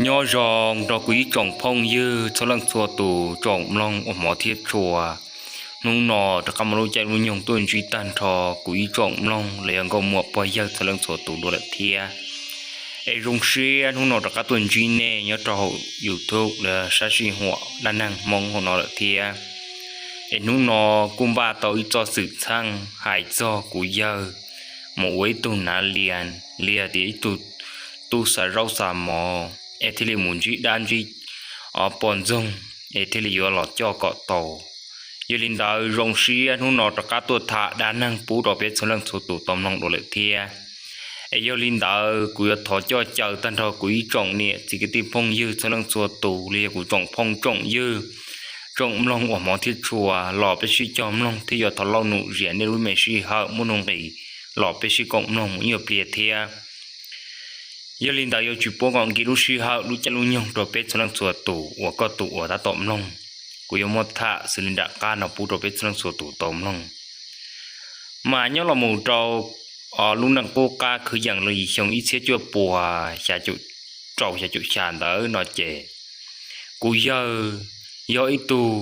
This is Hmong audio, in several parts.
Nyob zoo rau kuv ib tsoom phooj ywg txhua leej txhua tus, tsoom mloog uas hmov thiab tshua. Hnub no rov qab muaj lub caij lub nyoog tuaj ntsib tag nrho kuv ib tsoom mloog los yog nkauj muam pog yawg txhua leej txhua tus dua lawm thiab. Es zoo siab hnub no rov qab tuaj ntsib nej nyob rau hauv YouTube los sab sij huam dab neeg Hmoob hauv no lawm thiab. Es hnub no kuj npaj tau ib txoj xwm txheej hais txog kuv yawg mus ua ib tug nav lias li tias ib tug tub xa zaub xa mov es thiaj li mus ntsib dab ntsib poj ntxoog es thiaj li yuav los coj kom tau. Yog li ntawd zoo siab hnub no rov qab tuaj tham dab neeg pub rau peb txhua leej txhua tus tau mloog dua lawm thiab. Es yog li ntawd kuv yuav thov coj caw tag nrho kuv ib tsoom niam txiv kwv tij phooj ywg txhua leej txhua tus los yog kuv tsoom phooj tsoom ywg, tsoom mloog uas hmov thiab tshua los peb sib cog mloog thiab yuav thov lauj num zias nej lub me sij hawm muaj nuj nqis los peb sib koom mloog mus ib nyuag pliag thiab. Yog li ntawd yuav tsis pub kom nkim lub sij hawm lub caij lub nyoog rau peb txhua leej txhua tus uas koj tus uas tab tom mloog. Kuv yuav muab tham xws li nram qab no pub rau peb txhua leej txhua tus tau mloog. Mas nyob los mus rau lub neej qub qab kwv yees los yim xyoo ib txhiab cuaj puas xya caum rau xya caum xya ntawd no ces kuv yawg yog ib tug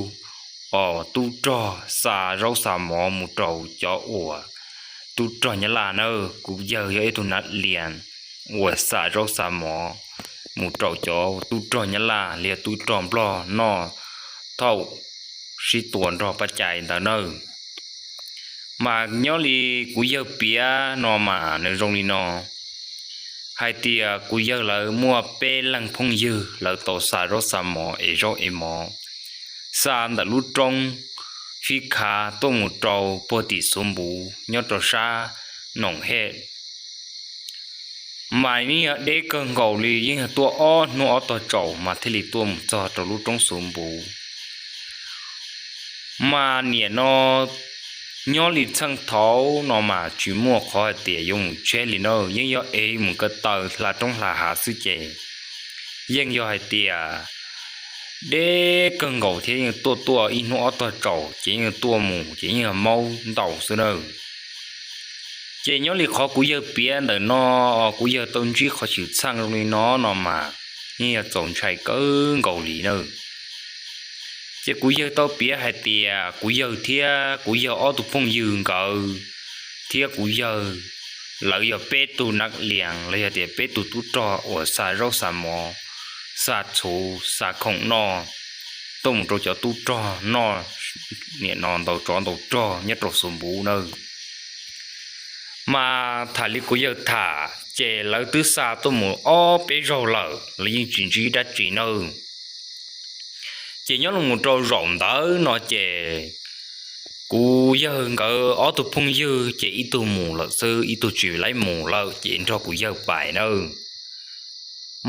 tub rog xa zaub xa mov mus rau cov uas tub rog Nyab Laj na. Kuv yawg yog ib tug nav lias uas xa zaub xa mov mus rau cov tub rog Nyab Laj li tub rog Nplog noj thaum sib tua nrog pab cai ntawd na. Mas nyob li kuv yawg piav no mas nws zoo li no, hais tias kuv yawg lawv muaj peb leeg phooj ywg lawv tau xa zaub xa mov es zaub es mov xa ntawm lub roob Fib Khav tuaj mus rau puag tim Xuv Npuv nyob rau sab Noom Hej. Mas yeej yog deb kawg nkaus li, yeej yog tuaj ob hnub ob tog tsaus mas thiaj li tuaj mus txog rau lub roob Xuv Npuv. Mas niam no nyob li txheej thaud no mas tsis muaj qhov hais tias yuav mus tsheb li na, yeej yog ev mus ko taw hla roob hla hav xwb ces yeej yog hais tias deb kawg nkaus thiab yeej tuaj tuaj ib hnub ob tog tsaus ces yeej tuaj mus ces yeej yog maub ntaus xwb na. Ces nyob li qhov kuv yawg piav ntawm no, kuv yawg tau ntsib qhov xwm txheej zoo li no no mas yeej yog txaus ntshai kawg nkaus li na. Ces kuv yawg tau piav hais tias kuv yawg thiab kuv yawg ob tug phooj ywg nkawd thiab kuv yawg, lawv yog peb tug nav lias los yog tias peb tug tub rog uas xa zaub xa mov, xa txhuv xa khoom noj tuaj mus rau cov tub rog noj, niam no ntaus tsov ntaus rog nyob rau Xuv Npuv na. Mas tham li kuv yawg tham ces lawv twb xa tuaj mus ob peb zaug lawm, lawv yeej tsis ntsib dab tsi na. Ces nyob los mus rau zaum ntawd no ces kuv yawg nkawd ob tug phooj ywg ces ib tug mus lawm xwb, ib tug tsis laib mus lawm ces nrog kuv yawg pais na.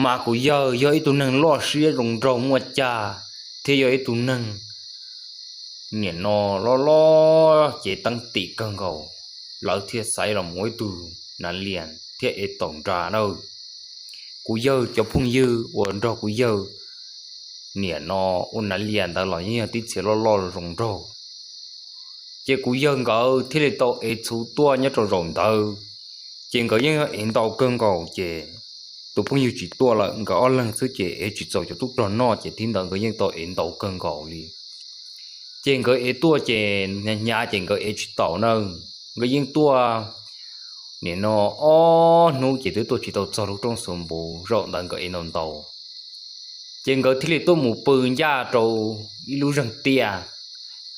Mas kuv yawg yog ib tug neeg loj siab zoo nraug muaj cag thiab yog ib tug neeg niam no loj loj ces teeb tim kawg nkaus, lawv thiaj xaiv los mus ua ib tug nav lias thiab ev taus nra na. Kuv yawg cov phooj ywg uas nrog kuv yawg niam no ua nav lias ntawd los yeej yog tib txhia loj loj zoo nraug. Ces kuv yawg nkawd thiaj li tau ev txhuv tuaj nyob rau zaum ntawd, ces nkawd yeej yog ev ntau kawg nkaus ces tus phooj ywg tsis tuaj lawm, nkawd ob leeg xwb ces ev tsis txaus cov tub rog noj ces tib ntawd nkawd yeej tau ev ntau kawg nkaus li. Ces nkawd ev tuaj ces hnyav hnyav ces nkawd ev tsis taus na, nkawd yeej tuaj nim no ob hnub ces twb tuaj tsis tau txog lub roob Xuv Npuv, zaum ntawd nkawd ev ntau ntau. Ces nkawd thiaj li tuaj mus pw ncaj rau ib lub zeeg tiaj.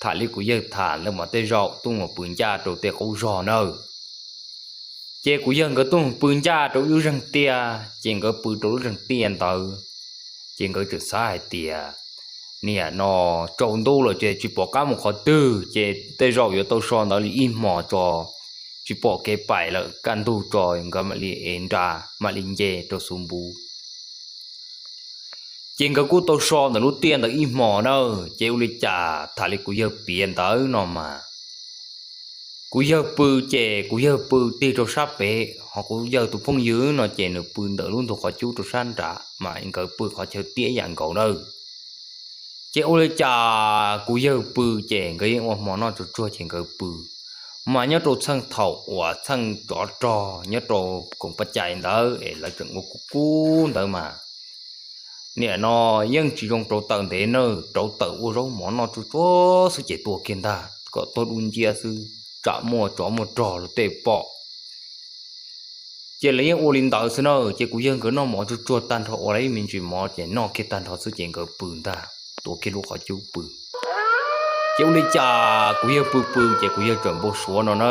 Tham li kuv yawg tham lawm mas tej zaum tuaj mus pw ncaj rau tej qub zog na. Ces kuv yawg nkawd tuaj mus pw ncaj rau ib lub zeeg tiaj, ces nkawd pw rau lub zeeg tiaj ntawd, ces nkawd tseem xav hais tias, niam no tsaus ntuj lawm ces tsis pom qab mus qhov twg, ces tej zaum yuav tau so ntawd li ib hmos tso, tsis pom kev pais lawm kaj ntug tso nkawd mam li ev nra mam li nce rau Xuv Npuv. Ces nkawd kuj tau so ntawm lub tiaj ntawd ib hmos na. Ces ua li cas tham li kuv yawg piav ntawd no mas, kuv yawg pw ces kuv yawg pw tig rau sab pem, ho kuv yawg tus phooj ywg no ces nws pw ntawm lub ntug qhov cub rau sab nrad, mas nkawd pw qhov chaw tiaj ib yam nkaus na. Ces ua li cas kuv yawg pw ces nkawd yeej ua hmo noj tsuag tsuag ces nkawd pw. Mas nyob rau txheej thaum uas txheej tsov rog nyob rau koom paj cai ntawd es lawv tseem ua kub kub ntawd mas, niam no yeej tsis zoo rauv taws ntev nawb, rauv taws ua zaub mov noj tsuag tsuag xwb ces tua kiag ntag kom tuag dub nciab xwb, tsam muaj tsov muaj rog luag tej pom. Ces lawv yeej ua li ntawd xwb na, ces kuv yawg nkawd noj mov tsuag tsuag tag nrho ua lawv ib me ntsis mov ces noj kiag tag nrho xwb ces nkawd pw ntag, tuav kiag lub qhov cub pw. Ces ua li cas kuv yawg pw pw ces kuv yawg txawm npau suav no na.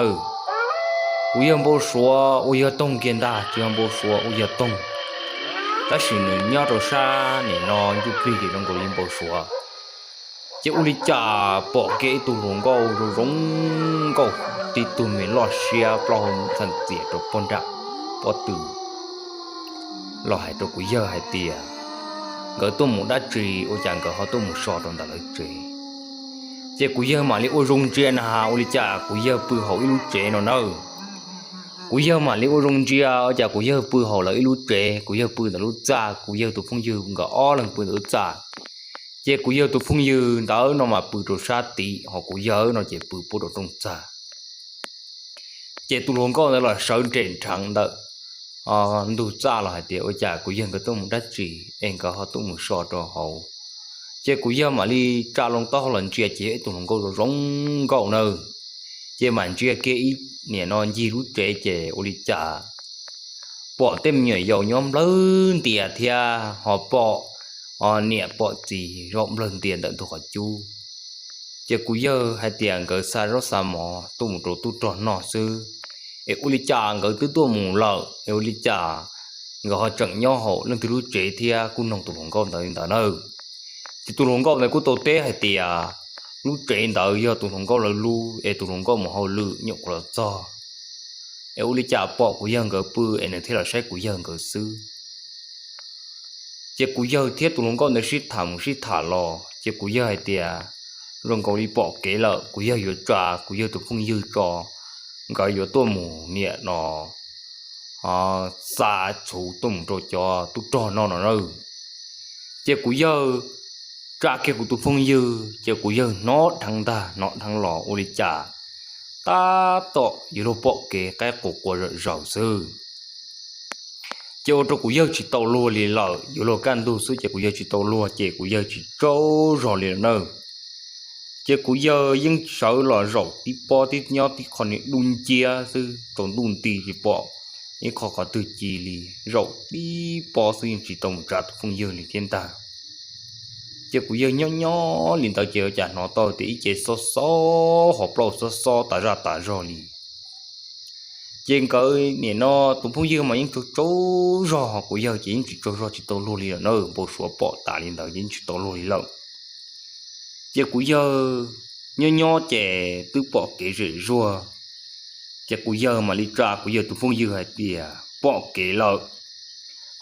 Kuv yawg npau suav ua yog toog kiag ntag, tsis yog npau suav, ua yog toog. Tab sis nws nyob rau sab nim no ntsuj plig ces zoo nkaus li npau suav. Ces ua li cas pom kiag ib tug hluas nkauj zoo zoo nkauj, tib tug me loj siab plaub hau ntxhee txias rau pog nram pob tw los hais rau kuv yawg hais tias nkawd tuaj mus dab tsi ua cas nkawd ho tuaj mus so rau ntawm lawv tsev. Ces kuv yawg mam li ua zoo ntsia na has ua li cas kuv yawg pw hauv ib lub tsev no nawb. Kuv yawg mam li ua zoo ntsia ua cas kuv yawg pw hauv lawv ib lub tsev, kuv yawg pw ntawm lub txaj, kuv yawg tus phooj ywg nkawd ob leeg pw ntawm lub txaj. Ces kuv yawg tus phooj ywg ntawd no mas pw rau sab tid, ho kuv yawg no ces pw puag rau rooj txag. Ces tus hluas nkauj ntawd los sawv nres nrheev ntawm ntug txaj los hais tias ua cas kuv yawg nkawd tuaj mus dab tsi es nkawd ho tuaj mus so rau hauv. Ces kuv yawg mam li tsa loo taub hau los ntsia ces yog ib tug hluas nkauj zoo zoo nkauj nawb. Ces mam ntsia kiag ib nim no ncig lub tsev ces ua li cas pom tej me nyuam yaus nyob nplawg ntias thiab ho pom niam pom txiv zaum nplawg ntias ntawm ntug qhov cub. Ces kuv yawg hais tias nkawd xa zaub xa mov tuaj mus rau tub rog noj xwb, es ua li cas nkawd twb tuaj mus lawm es ua li cas nkawd ho tseem nyob hauv leej twg lub tsev thiab kuj noog tus hluas nkauj ntawd li ntawd na. Ces tus hluas nkauj ntawd kuj tau teb hais tias lub tsev ntawd yog tus hluas nkauj lawv lub es tus hluas nkauj mus hauj lwm nyuam qhuav los txog, es ua li cas pom kuv yawg nkawd pw es nws thiaj los saib kuv yawg nkawd xwb. Ces kuv yawg thiab tus hluas nkauj ntawd sib tham mus sib tham los ces kuv yawg hais tias zoo nkaus li pom kev lawm, kuv yawg yuav tsa kuv yawg tus phooj ywg tso, nkawd yuav tuaj mus niam no xa txhuv tuaj mus rau cov tub rog noj no na. Ces kuv yawg tsa kiag kuv tus phooj ywg ces kuv yawg hnov dheev ntag, hnov dheev los ua li cas tab tom yuav luag pom kev qaib qua qua zom zaws xwb. Ces ua rau kuv yawg tsis tau luag li lawm, yuav luag kaj ntug xwb ces kuv yawg tsis tau luag ces kuv yawg tsis tsaug zog li lawm na. Ces kuv yawg yeej sawv los zaum tib pob tib nyob tib qho niag dub nciab xwb, tsaus ntuj nti tsis pom ib qho qhov twg ci li, zaum tib pob xwb yeej tsis tau mus tsa tus phooj ywg li thiab ntag. Ces kuv yawg nyob nyob li ntawd ces ua cas hnov tau tias ib ce xob xob ho plaub xob xob tas zaj tas zog li. Ces nkawd nim no tus phooj ywg mas yeej tsaug tsaug zog, ho kuv yawg ces yeej tsis tsaug zog tsis tau luag li lawm na, npau suav pom tas li ntawd ces yeej tsis tau luag li lawm. Ces kuv yawg nyob nyob ces twb pom kev zem zuag, ces kuv yawg mam li tsa kuv yawg tus phooj ywg hais tias pom kev lawm,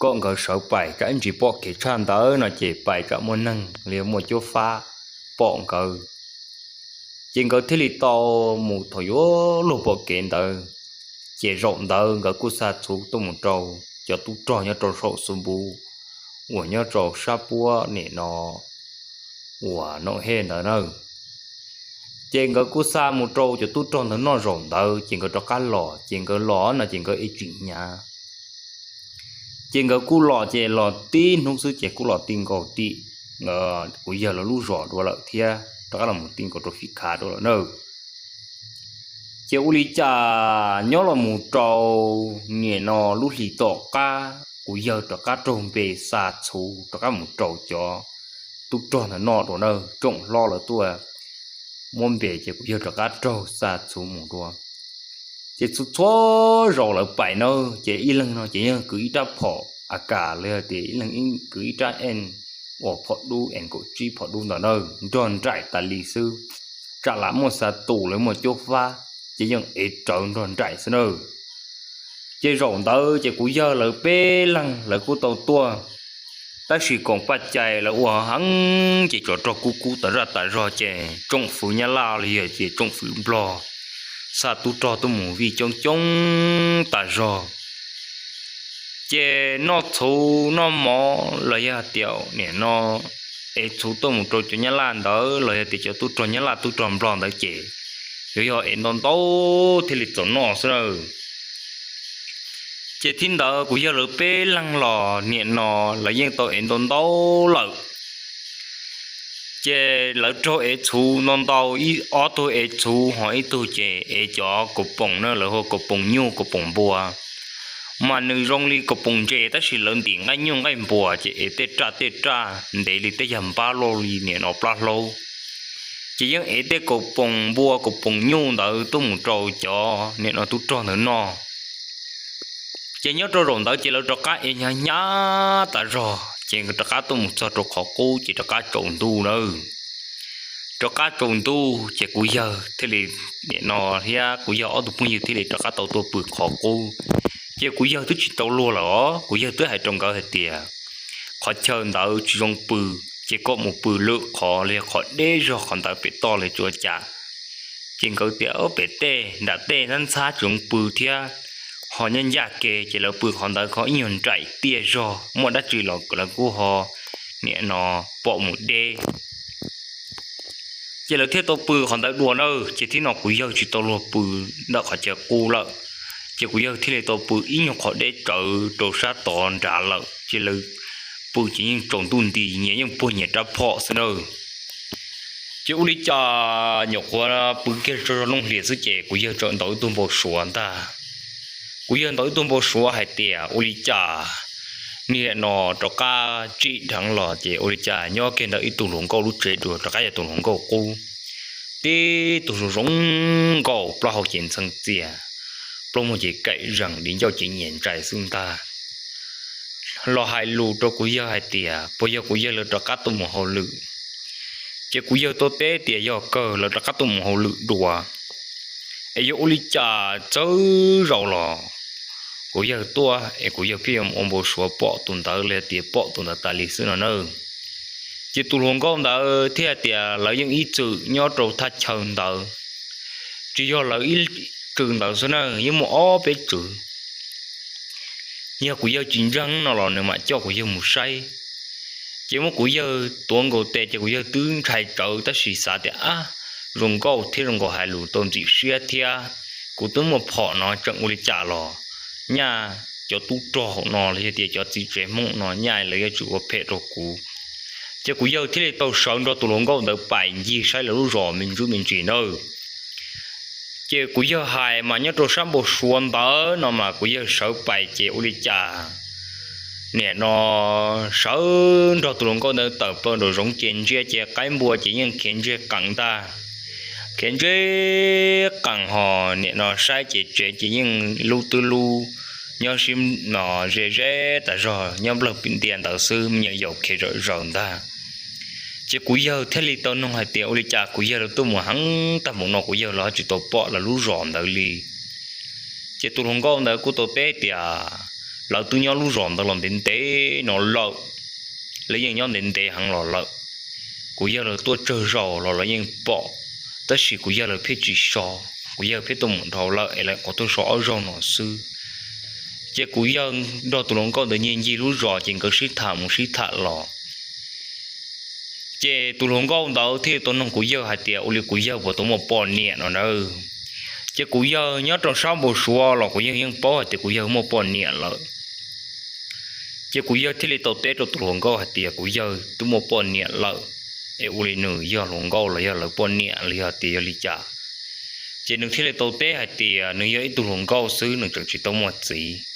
kom nkawd sawv pais tsam ib ntsis pom kev tshaj ntawd no ces pais tsam muaj neeg los yog muaj cuab fab pom nkawd. Ces nkawd thiaj li tau mus thaum yuav luag pom kev ntawd. Ces zaum ntawd nkawd kuj xa txhuv tuaj mus rau cov tub rog nyob rau saum xu npu uas nyob rau sab puab nim no uas Noom Hej ntawd na. Ces nkawd kuj xa mus rau cov tub rog ntawd noj zaum ntawd ces nkawd rov qab los, ces nkawd los no ces nkawd ev tsim hnyav. Ces nkawd kuj los ces los tib hnub xwb ces kuj los ti nkaus tim kuv yawg lawv lub zos dua lawm thiab rov qab los mus ti nkaus rau Fib Khav dua lawm na. Ces ua li cas nyob los mus rau nim no lub hlis tom qab kuv yawg rov qab raug npe xa txhuv rov qab mus rau cov tub rog ntawd noj dua na, tsoom hlob lawv tuaj muab npe ces kuv yawg rov qab raug xa txhuv mus dua. Ces txhua txhua zaus lawv pais na, ces ib leeg no ces yeej kwv ib rab phom A Kas los yog tias ib leeg kwv ib rab en uas phom dub es kaum tsib phom dub ntawd na, nrog nraim tas li xwb. Tsam lam muaj xa tus los muaj cuab fab ces yeej ev rawv nrog nraim xwb na. Ces zaum ntawd ces kuv yawg lawv peb leeg lawv kuj tau tuaj, tab sis koom paj cai lawv ua heev ces tsov rog kub kub tas zaj tas zog ces tsoom fwv Nyab Laj los yog ces tsoom fwv Nplog xa tub rog tuaj mus vij coob coob tas zog. Ces noj txhuv noj mov los yog tias nim no ev txhuv tuaj mus rau cov Nyab Laj ntawd los yog tias cov tub rog Nyab Laj tub rog Nplog ntawd ces yuav yog ev ntau ntau thiaj li txaus noj xwb na. Ces thib ntawd kuv yawg lawv peb leeg los niam no lawv yeej tau ev ntau ntau lawm. Ces lawv raug ev txhuv ntau ntau, ib ob tug ev txhuv ho ib tug ces ev cov kaus poom na, lawv hu kaus poom nyuj kaus poom npua. Mas nws zoo li kaus poom ntses tab sis lawv ntim nqaij nyuj nqaij npua ces ev tej raj tej raj ntev li tej yag npab loj li niam no plab hlaub. Ces yeej ev tej kaus poom npua kaus poom nyuj ntawd tuaj mus rau cov niam no tub rog ntawd noj. Ces nyob rau zaum ntawd ces lawv rov qab ev hnyav hnyav tas zog ces rov qab tuaj mus txog rau qhov qub ces rov qab tsaus ntuj nawb. Rov qab tsaus ntuj ces kuv yawg thiaj li, niam no thiab kuv yawg ob tug phooj ywg thiaj li rov qab tau tuaj pw qhov qub. Ces kuv yawg twb tsis tau luag lawm os, kuv yawg twb hais rau nkawd hais tias qhov chaw ntawd tsis zoo pw, ces koj mus pw lwm qhov li qhov deb zog qhov ntawd pem toj li tsuav cas. Ces nkawd tias pem tej nram tej ntxhab ntxhab tsis zoo pw thiab, ho nyob ncaj ke ces lawv pw qhov ntawd ho ib nyuag nraim tiaj zog, muaj dab tsi los lawv kuj ho niam no pom mus deb. Ces lawv thiaj tau pw qhov ntawd dua nawb. Ces thib no kuv yawg tsis tau luag pw ntawm qhov chaw qub lawm, ces kuv yawg thiaj li tau pw ib nyuag qhov deb tsawv rau sab tod nrad lawm. Ces lawv pw ces yeej tsaus ntuj nti nyias yeej puag nyias rab phom xwb nawb. Ces ua li cas nyuam qhuav pw kiag tsaug zog looj hlias xwb ces kuv yawg txawm ntaus ib tug npau suav ntag. Kuv yawg ntaus ib tug npau suav hais tias ua li cas niam no rov qab tsim dheev los ces ua li cas nyob kiag ntawm ib tug hluas nkauj lub tsev dua rov qab yog tus hluas nkauj qub, tib tug zoo zoo nkauj, plaub hau ces ntxhee txias, plaub muag ces kaim zees, di ncauj ces nyias ntsais xwb ntag. Los hais lus rau kuv yawg hais tias puas yog kuv yawg lawv rov qab tuaj mus hauj lwm. Ces kuv yawg tau teb tias yog kawg, lawv rov qab tuaj mus hauj lwm dua. Es yog ua li cas txawv zaus los kuv yawg tuaj es kuv yawg pheej yuav mus ua npau suav pom tus ntawd li tias pom tus ntawd tas li xwb no na. Ces tus hluas nkauj ntawd thiaj tias lawv yeej ib txwm nyob rau thaj chaw ntawd, tsis yog lawv ib tswv ntawd xwb na, yeej muaj ob peb tswv. Yog kuv yawg tsis ntseeg no los nws mam coj kuv yawg mus saib. Ces muab kuv yawg tuav nkaus tes ces kuv yawg twb ntshai tsawv tab sis xav tias ab, zoo nkauj thiab zoo nkauj hais lus tau ntxim siab thiab, kuv twb muaj phom no tseem ua li cas los nyaj cov tub rog no los yog tias cov txiv tsev Hmoob no nyaj lawv yuav tsum ua phem rau kuv. Ces kuv yawg thiaj li tau sawv nrog tus hluas nkauj ntawd pais ncig saib lawv lub zos me ntsuj me ntsis nawb. Ces kuv yawg hais mas nyob rau sab npau suav ntawd no mas kuv yawg sawv pais ces ua li cas niam no sawv nrog tus hluas nkauj ntawd tawm plaws nraum zoov ces ntsia ces qaib npua ces yeej khiav ntsej qees ntag. Khiav ntsej qees ho niam no saib ces tsev ces yeej lub twb lub, nyob sib no ze ze tas zog nyob nplawg ntia ntawd xwb, me nyuam yaus khiav zom zaws ntag. Ces kuv yawg thiaj li tau noog hais tias ua li cas kuv yawg lawv tuaj mus heev tag npaum no kuv yawg lawv ho tsis tau pom lawv lub zos ntawd li. Ces tus hluas nkauj ntawd kuj tau teb tias lawv twb nyob lub zos ntawd los ntev ntev no lawm, lawv yeej nyob ntev ntev heev los lawm. Kuv yawg lawv tuaj tsawg zaus los lawv yeej pom, tab sis kuv yawg lawv pheej tsis so, kuv yawg pheej tuaj mus dhau lawm es lawv qhuav tuaj so ob zaug no xwb. Ces kuv yawg nrog tus hluas nkauj ntawd ncig ncig lub zos ces nkawd sib tham mus sib tham los. Ces tus hluas nkauj ntawd thiaj tau noog kuv yawg hais tias ua li kuv yawg puas tau muaj poj niam no na. Ces kuv yawg nyob rau sab npau suav los kuv yawg yeej paub hais tias kuv yawg muaj poj niam lawm. Ces kuv yawg thiaj li tau teb rau tus hluas nkauj hais tias kuv yawg twb muaj poj niam lawm, es ua li nws yog hluas nkauj los yog lawv poj niam los yog tias yog li cas. Ces nws thiaj li tau teb hais tias nws yog ib tug hluas nkauj xwb, nws tseem tsis tau muaj txiv.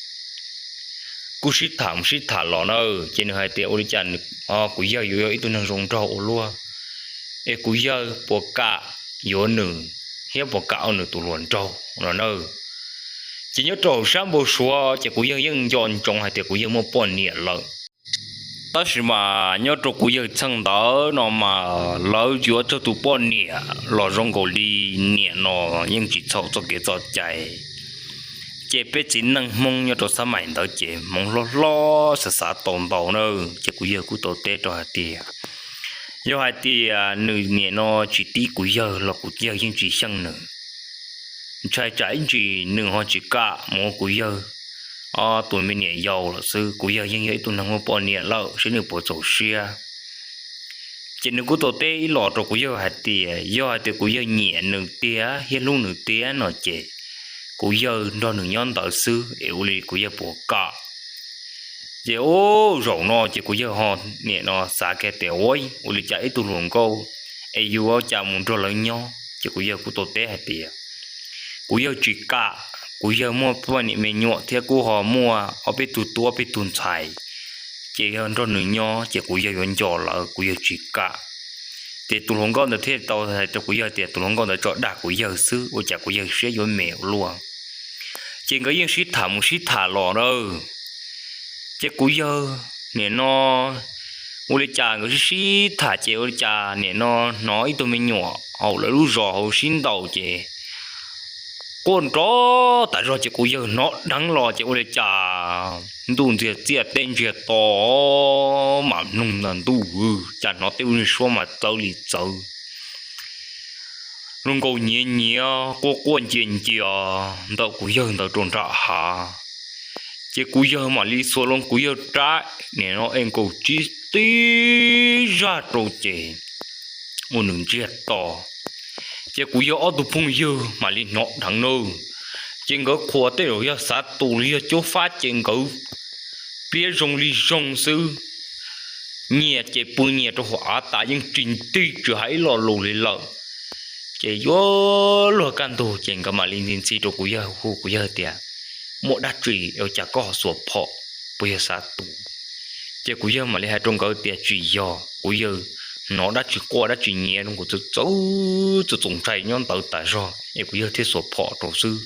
Kuj sib tham sib tham los na, ces nws hais tias ua li cas kuv yawg yuav yog ib tug neeg zoo nraug ua luaj, es kuv yawg puas kam yuav nws thiab puas kam ua nws tus hluas nraug no na. Ces nyob rau hauv sab npau suav ces kuv yawg yeej nco ntsoov hais tias kuv yawg muaj poj niam lawm. Tab sis mas nyob rau kuv yawg txheej ntawd no mas lawv yuav txog tus poj niam los zoo nkaus li niam no yeej tsis txhaum txoj kev txoj cai. Ces peb txiv neej Hmoob nyob rau xab mais ntawd ces hmoov hlob hlob xav xav tau ntau na. Ces kuv yawg kuj tau teb rau hais tias yog hais tias nws niam no tsis tib kuv yawg los kuv yawg yeej tsis xyeej nws. Ntshai tsam ib ntsis nws ho tsis kam mus ua kuv yawg ob tug me niam yau lawm xwb, kuv yawg yeej yog ib tug neeg muaj poj niam lawm seb nws puas txaus siab. Ces nws kuj tau teb ib los rau kuv yawg hais tias yog hais tias kuv yawg nyiam nws tiag thiab hlub nws tiag no ces kuv yawg nrog nws nyob ntawd xwb es ua li kuv yawg puas kam. Ces ub, zaum no ces kuv yawg ho nim no xav kiag tias ua, ua li cas ib tug hluas nkauj es yus ua cas mus nrog lawv nyob. Ces kuv yawg kuj tau teb hais tias kuv yawg tsis kam, kuv yawg muaj poj niam me nyuam thiab kuj ho muaj ob peb tug tub ob peb tug ntxhais, ces yog nrog nws nyob ces kuv yawg yuav nco lawv, kuv yawg tsis kam. Ces tus hluas nkauj ntawd thiaj tau hais rau kuv yawg tias tus hluas nkauj ntawd tso dag kuv yawg xwb, ua cas kuv yawg siab yuav me ua luaj. Ces nkawd yeej sib tham mus sib tham los na. Ces kuv yawg nim no ua li cas nkawd sib sib tham ces ua li cas nim no hnov ib tug me nyuam hauv lawv lub zos hauv sib ntaus ces quaj nrov tas zog ces kuv yawg hnov dheev los ces ua li cas ntuj ntxiag txiaj teb ntsiag to mas mloog ntag ntuj, cas hnov tej lub niag suab mas txawv li txawv, luag nkaus nyiav nyiav quaj quaj ncia ncia ntawm kuv yawg ntawd rau nram hav. Ces kuv yawg mam li xuas loo kuv yawg rab nim no es nkaus tsib tib zaj rau ces ua nws ntsiag to. Ces kuv yawg ob tug phooj ywg mam li hnov dheev na, ces nkawd qhuas tej zaum yog xav tus los yog cuab fab ces nkawd pliab zoo li zoo xwb. Nyias ces pw nyias rau hauv av tas yeej tsis ntig tsis hais ib lo lus li lawm. Ces yuav luag kaj ntug ces nkawd mam li ntxhi ntxhi rau kuv yawg hu kuv yawg tias muaj dab tsi ua cas koj xuas phom, puas yog xav tus? Ces kuv yawg mam li hais rau nkawd tias tsis yog, kuv yawg hnov dab tsi quaj dab tsi nyiav zoo nkaus txawv txawv txaus ntshai nyob ntawd tas zog es kuv yawg thiaj xuas phom rau xwb.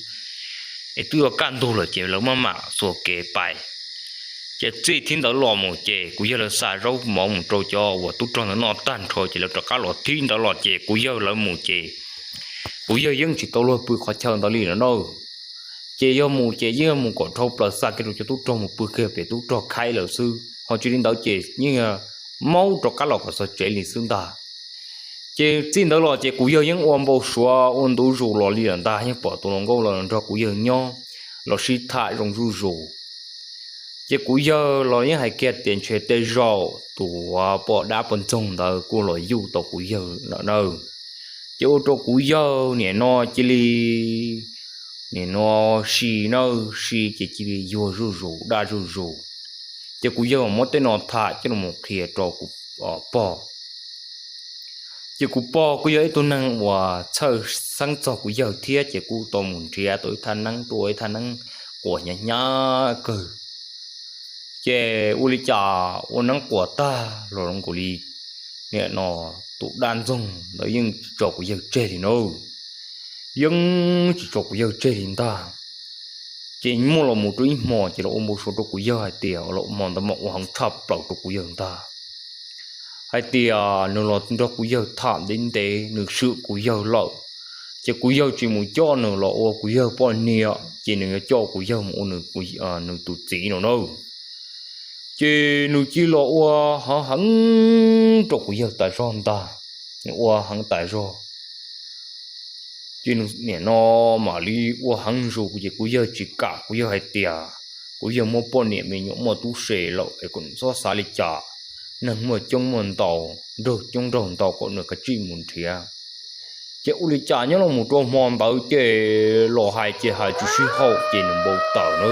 Es twb yuav kaj ntug lawm ces lawv maj mam xuas kev pais. Ces txij thaum ntawd los mus ces kuv yawg lawv xa zaub mov mus rau cov uas tub rog ntawd noj tag nrho ces lawv rov qab los thib ntawd los ces kuv yawg lawv mus ces kuv yawg yeej tsis tau luag pw qhov chaw ntawd li lawm na. Ces yog mus ces yeej yog mus kom dhau plaws xa kiag rau cov tub rog mus pw kiag pem tub rog khaib lawm xwb, ho tsis li ntawd ces yeej maub rov qab los kom txog tsev li xwb ntag. Ces txij ntawd los ces kuv yawg yeej ua npau suav ua ntu zus los li lawm ntag, yeej pom tus hluas nkauj los nrog kuv yawg nyob los sib tham zoo zuj zus. Ces kuv yawg los yeej hais kiag tias ntshe tej zaum tus poj dab poj ntxoog ntawd kuj los yuj tau kuv yawg lawm na. Ces ua rau kuv yawg nim no cia li nim no si na, si ces cia li yuag zuj zus daj zuj zus. Ces kuv yawg muab tej no tham coj los qhia rau kuv pog. Ces kuv pog kuj yog ib tug neeg uas txhawj xeeb txog kuv yawg thiab ces kuj tau mus nrhiav tau ib thaj neeb tuaj, ib thaj neeb quas hnyav hnyav kawg. Ces ua li cas ua neeb quas tag los zoo nkaus li nim no tus dab ntxoog ntawd yeej tsis tso kuv yawg tseg li na, yeej tsis tso kuv yawg tseg li ntag. Ces muaj los mus rau ib hmo ces los ua npau suav rau kuv yawg hais tias los hmo ntawd mas ua heev tshaj plaws rau kuv yawg ntag, hais tias nws los nrog kuv yawg tham ntev ntev nws swm kuv yawg lawm, ces kuv yawg tsis mus coj nws los ua kuv yawg poj niam ces nws yuav coj kuv yawg mus ua nws tus txiv no na. Ces nws cia los ua heev heev rau kuv yawg tas zog ntag, nws ua heev tas zog. Ces nws nim no mam li ua heev zus ces kuv yawg tsis kam, kuv yawg hais tias kuv yawg muaj poj niam me nyuam muaj tub se lawm es kom nws txhob xav li cas, neeg muaj coob muaj ntau, nraug coob nraug ntau kom nws kav tsij mus nrhiav. Ces ua li cas nyob los mus rau hmo ntawd ces los hais ces hais tsis sib haum ces nws npau taws na.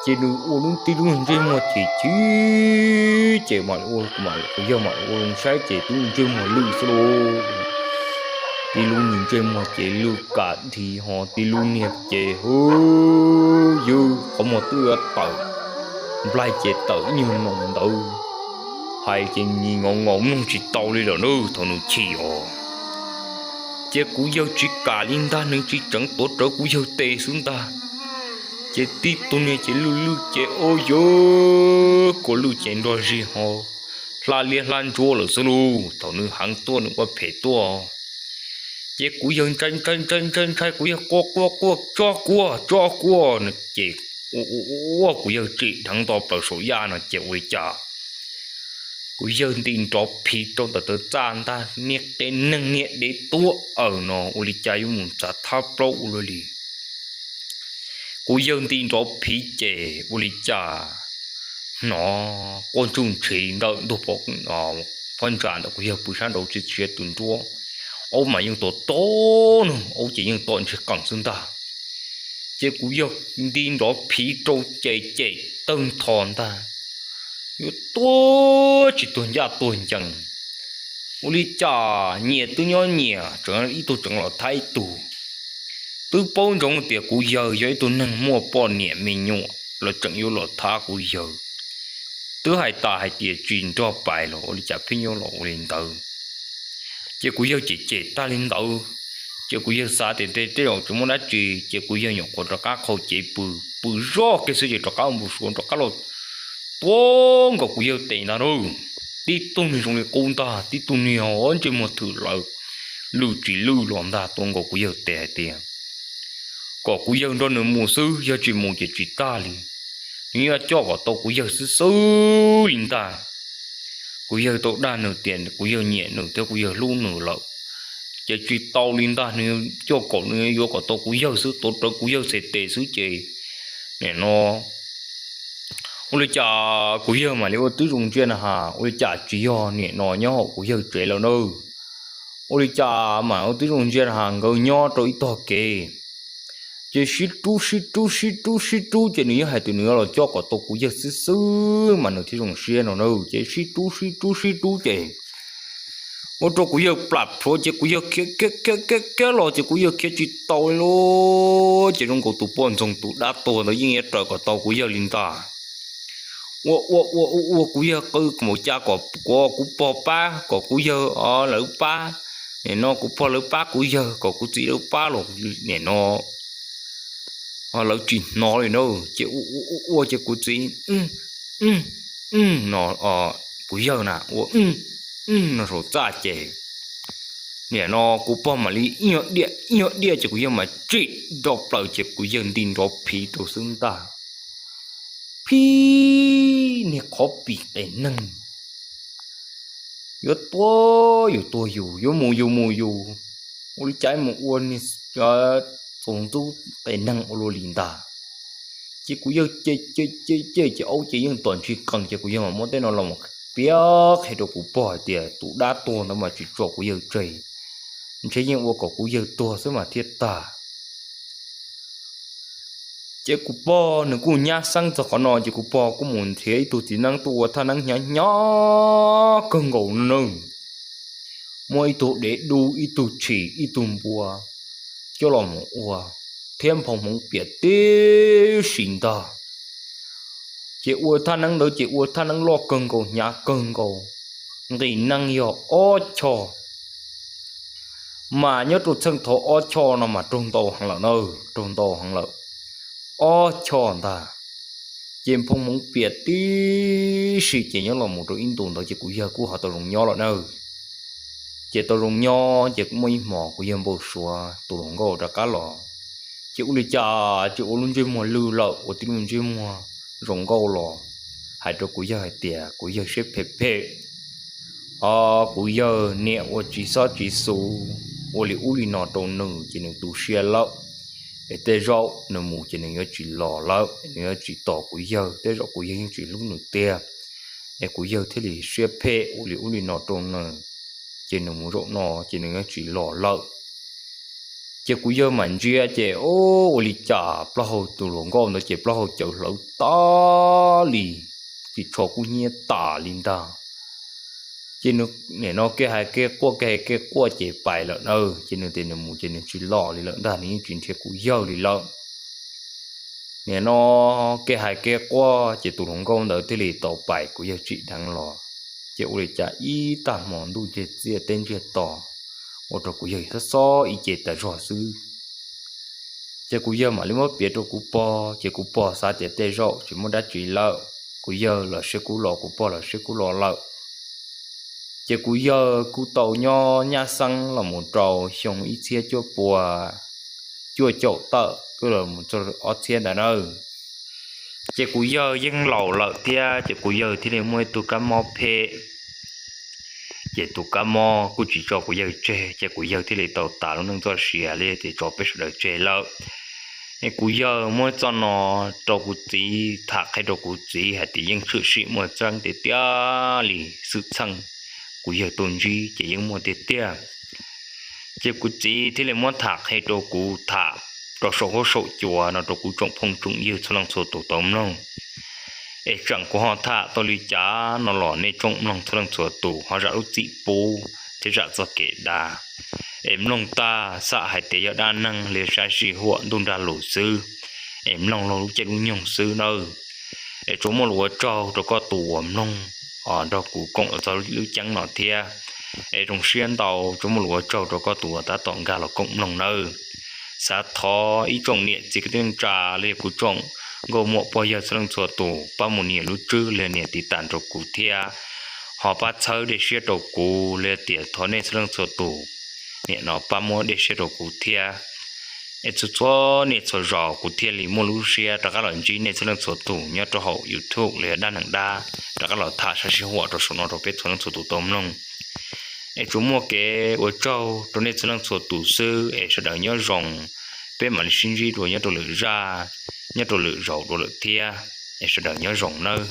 Ces nws ua lub tib lub ntsej muag chim chim ces kuv yawg mam ua zoo saib ces tib lub ntsej muag lwj xwb lauj. Tib lub niag ntsej muag ces lwj kam dhi ho tib lub niag ces hwv ywg qhov muag twb yuav tawm, nplaig ces tawm ib nyuag noo ntawd, hais ces nim no mloog tsis tau li lawm na thaum nws chim os. Ces kuv yawg tsis kam li ntag, nws tsis tseev tuav rawv kuv yawg tes xwb ntag. Ces tib tug niag ces lwj lwj ces ua yawg kua lwj ces nrog zig ho hla liab hla ntsuab lawm xwb lauj. Thaum nws heev tuaj nws ua phem tuaj ces kuv yawg ntshai ntshai ntshai ntshai ntshai, kuv yawg quaj quaj quaj tso kuaj tso kuaj no ces ua ua kuv yawg tsim dheev nto plaws saum yaj no ces ua li cas kuv yawg nti nrov phiv rau ntawm taw txaj ntag, niag qe neeg niag dev tuab aws no ua li cas yuav mus txav thab plaub ua luaj li. Kuv yawg nti nrov phiv ces ua li cas hnov quaj ntsuj ntshiv ntawm ntug pob ntsa ntawm kuv yawg pw sab nraud txiav txiav tus nruab. Aub mas yeej tom tom no, aub ces yeej tom ntsig qees xwb ntag. Ces kuv yawg nti nrov phiv rau ces cem tawg ntho ntag, yuav tuag tsis tuag ncaj tuag ncees. Ua li cas nyias twb nyob nyias, tseem ib tug tseem los thab ib tug. Twb paub ntsoov tias kuv yawg yog ib tug neeg muaj poj niam me nyuam, lawv tseem yuav los thab kuv yawg. Twb hais tas hais tias tsis nrog pais los ua li cas pheej yuav los ua li ntawd. Ces kuv yawg cem cem tag li ntawd, ces kuv yawg xav tias tej zaum tsis muaj dab tsi, ces kuv yawg nyuam qhuav rov qab qhau cev pw, pw zoj kiag xwb ces rov qab ua npau suav rov qab los tua nkaus kuv yawg tes ntag lauj. Tib tug niag zoo li qub ntag, tib tug niag ntsej muag thwm lawm, lwj tsis lwj los ntag, tua nkaus kuv yawg tes hais tias kom kuv yawg nrog nws mus xwb, yog tsis mus ces tsis tag li. Nws yuav coj kom tau kuv yawg xwb xwb li ntag. Kuv yawg tau dag nws tias kuv yawg nyiam nws thiab kuv yawg hlub nws lawm, ces tsis tau li ntag, nws coj kom nws yuav kom tau kuv yawg xwb, tuav rawv kuv yawg txhais tes xwb ces nim no ua li cas kuv yawg mam li ua tib zoo ntsia na has, ua li cas tsis yog nim no nyob hauv kuv yawg tsev lawm na. Ua li cas mam ua tib zoo ntsia na has, nkawd nyob rau ib tog kev, ces sib rub sib rub sib rub sib rub ces nws yeej hais tias nws yuav los coj kom tau kuv yawg xwb xwb mas nws thiaj zoo siab no na. Ces sib rub sib rub sib rub ces ua rau kuv yawg plam plhuav ces kuv yawg khiav khiav khiav khiav khiav los ces kuv yawg khiav tsis tau li lauj. Ces zoo nkaus tus poj ntxoog tus dab tuag ntawd yeej yuav raws kom tau kuv yawg li ntag. Ua ua ua ua ua kuv yawg qw npaum cas kom kuv pog pab, kom kuv yawg lawv pab, nim no kuv pog lawv pab kuv yawg, kom kuv txiv lawv pab los nim no lawv tsis hnov li na. Ces ua ua ua ces kuv txiv no, kuv yawg na ua no saum txaj ces nim no kuv pog mam li ib nyuag diaj ib nyuag diaj ces kuv yawg mam tsim nrho plaws ces kuv yawg nti nrov phiv rau xwb ntag. Phib niag qhov pim qias neeg, yuav tua yus tuag yus, yuav mus yus mus yus, ua li cas mus ua niag txaus ntxub qias neeg ua luaj li ntag. Ces kuv yawg cem cem cem cem ces aub ces yeej tom ntsis qees ces kuv yawg mam muab tej no los piav qhia rau kuv pog hais tias tus dab tuag ntawd mas tsis tso kuv yawg tseg, ntshe yeej ua kom kuv yawg tuag xwb mas thiaj tag. Ces kuv pog nws kuj nyab xeeb txog qhov no ces kuv pog kuj mus nrhiav ib tug txiv neeb tuaj ua thaj neeb hnyav hnyav kawg nkaus no na. Muaj ib tug dev dub, ib tug tshis, ib tug npua coj los mus ua, thiab nphoo hmoov piam tib si ntag. Ces ua thaj neeb ntawd ces ua thaj neeb loj kawg nkaus hnyav kawg nkaus, nqis neeg yog ob choj. Mas nyob rau txheej thaum ob choj no mas raug ntau heev lawm na, raug ntau heev lawm, ob choj ntag. Ces nphoo hmoov piam tib si ces nyob los mus rau ib ntus ntawd ces kuv yawg kuj ho tau zoo nyob lawm na. Ces tau zoo nyob ces kuj muaj ib hmos kuv yawg npau suav tus hluas nkauj rov qab los. Ces ua li cas tsis ua lub ntsej muag lwj lawm, ua tib lub ntsej muag zoo nkauj los hais rau kuv yawg hais tias kuv yawg siab phem phem, ho kuv yawg niam ua tsis xob tsis xus, ua li ub li no rau nws ces nws tu siab lawm. Es tej zaum nws mus ces nws yuav tsis los lawm, nws yuav tsis tos kuv yawg, tej zaum kuv yawg yeej tsis hlub nws tiag. Es kuv yawg thiaj li siab phem ua li ub li no rau nws, ces nws mus zaum no ces nws yuav tsis los lawm. Ces kuv yawg mam ntsia ces ua li cas plaub hau tus hluas nkauj ntawd ces plaub hau cawv hlawv tas li, ris tsho kuj hnyiab tas li ntag. Ces nws nim no kev hais kev quaj kev hais kev quaj ces pais lawm na, ces nws tias nws mus ces nws tsis los li lawm ntag, nws yeej tsis nrhiav kuv yawg li lawm. Nim no kev hais kev quaj ces tus hluas nkauj ntawd thiaj li tau pais, kuv yawg tsim dheev los. Ces ua li cas ib tag hmo ntuj ntsiag txiaj teb ntsiag to, ua rau kuv yawg xob xob ib ce tas zog xwb. Ces kuv yawg mam li muab piav rau kuv pog, ces kuv pog xav tias tej zaum tsis muaj dab tsi lawm, kuv yawg los siab kub los, kuv pog los siab kub los lawm. Ces kuv yawg kuj tau nyob nyab xeeb los mus rau xyoo ib txhiab cuaj pua cuaj caum tawm tuaj los mus txog ob txhiab ntawd na. Ces kuv yawg yeej laus lawm thiab, ces kuv yawg thiaj li muaj ib tug kab mob phem. Ces tus kab mob kuj tsis tso kuv yawg tseg, ces kuv yawg thiaj li tau tas lub neej txoj sia li ces tso peb sawv daws tseg lawm. Es kuv yawg muab txoj no rau kuv txiv tham qhia rau kuv txiv hais tias yeej tshwm sim muaj tseeb tiag tiag li, xwm txheej kuv yawg tuaj ntsib ces yeej muaj tiag tiag. Ces kuv txiv thiaj li muab tham qhia rau kuv tham rau saum huab saum cua no rau kuv tsoom phooj tsoom ywg txhua leej txhua tus tau mloog. Es tseem kuv ho tham tau li cas no los nej tsoom mloog txhua leej txhua tus ho zam lub txim pub thiab zam txoj kev dag. Es mloog tag xam hais tias yog dab neeg li sab sij huam ntuj nrag lus xwb, es mloog lub caij lub nyoog xwb nawb. Es tsuas muaj lus ua tsaug rau koj tus uas mloog nrog kuv koom los txog lub ceeb no thiab. Es zoo siab ntau, tsuas muaj lus ua tsaug rau koj tus uas tab tom nkag los koom mloog nawb. Xav thov ib tsoom niam txiv kwv tij neej tsa los yog kuv tsoom nkauj muam pog yawg txhua leej txhua tus pab mus nias lub tswb los yog nias tiv tas rau kuv thiab, ho pab txhawb dej siab rau kuv los yog tias thov nej txhua leej txhua tus nim no pab muab dej siab rau kuv thiab. Es txhua txhua niaj txhua zaus kuv thiaj li muaj lub siab rov qab los ntsib nej txhua leej txhua tus nyob rau hauv YouTube los yog dab neeg dab rov qab los tham sab sij huam rau saum no rau peb txhua leej txhua tus tau mloog. Es tsuas muaj kev ua tsaug rau nej txhua leej txhua tus xwb, es sawv daws nyob zoo, peb mam li sib ntsib dua nyob rau lwm zaj, nyob rau lwm zaus dua lawm thiab. Es sawv daws nyob zoo nawb.